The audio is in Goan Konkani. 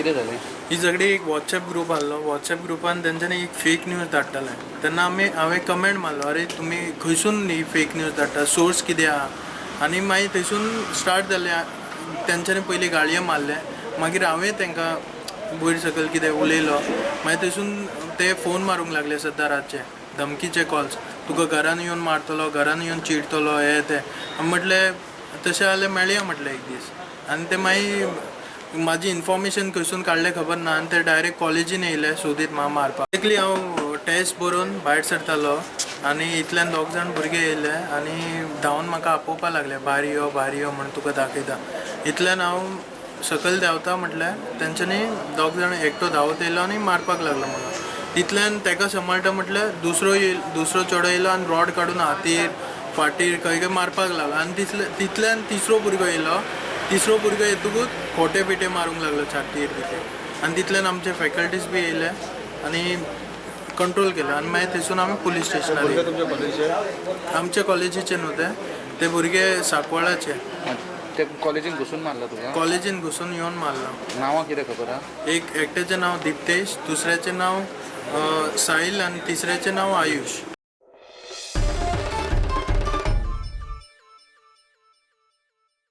कितें जालें? ही झगडी एक वॉट्सएप ग्रुप आहलो. वॉट्सएप ग्रुपान तेंच्यांनी एक फेक न्यूज धाडटाले. तेन्ना आमी हांवें कमेंट मारलो, अरे तुमी खंयसून ही फेक न्यूज धाडटा, सोर्स कितें आहा. आनी मागीर थंयसून स्टार्ट जालें. तेंच्यांनी पयलीं गाळये मारले, मागीर हांवें तांकां वयर सकयल कितें उलयलो. मागीर थंयसून ते फोन मारूंक लागले सद्दां रातचे, धमकीचे कॉल्स, तुका घरान येवन मारतलो, घरान येवन चिरतलो, हे ते. म्हटलें तशें जाल्यार मेळया म्हटलें एक दीस. आनी ते मागीर म्हाजी इन्फॉर्मेशन खंयसून काडलें खबर ना, आनी ते डायरेक्ट कॉलेजीन येयले सोदीत म्हाका मारपाक. बेसिकली हांव टेस्ट बरोवन भायर सरतालो आनी इतल्यान दोग जाण भुरगे येयले आनी धांवन म्हाका आपोवपाक लागले, भायर यो भायर यो म्हण तुका दाखयता. इतल्यान हांव सकयल देंवता म्हटल्यार तेंच्यांनी दोग जाण एकटो धांवत येयलो आनी मारपाक लागलो म्हाका. तितल्यान ताका सांबाळटा म्हटल्यार दुसरो चेडो येयलो आनी रॉड काडून हातीर फाटीर खंय खंय मारपाक लागलो. आनी तितल्यान तिसरो भुरगो येयलो. तिसरो भुरगो येतकूच खोटे बिटे मारूंक लागलो छातयेर बिटे. आनी तितल्यान आमचे फॅकल्टीज बी येयले आनी कंट्रोल केलो. आनी मागीर थंयसून आमी पुलीस स्टेशनार येयले. आमच्या कॉलेजीचे न्हू ते, ते भुरगे सांकवाळाचे. ते कॉलेजीन घुसून मारला तुका? कॉलेजीन घुसून येवन मारला. नांवां कितें खबर आहा? एक एकट्याचें नांव दिप्तेश, दुसऱ्याचें नांव साहिल आनी तिसऱ्याचें नांव आयुष.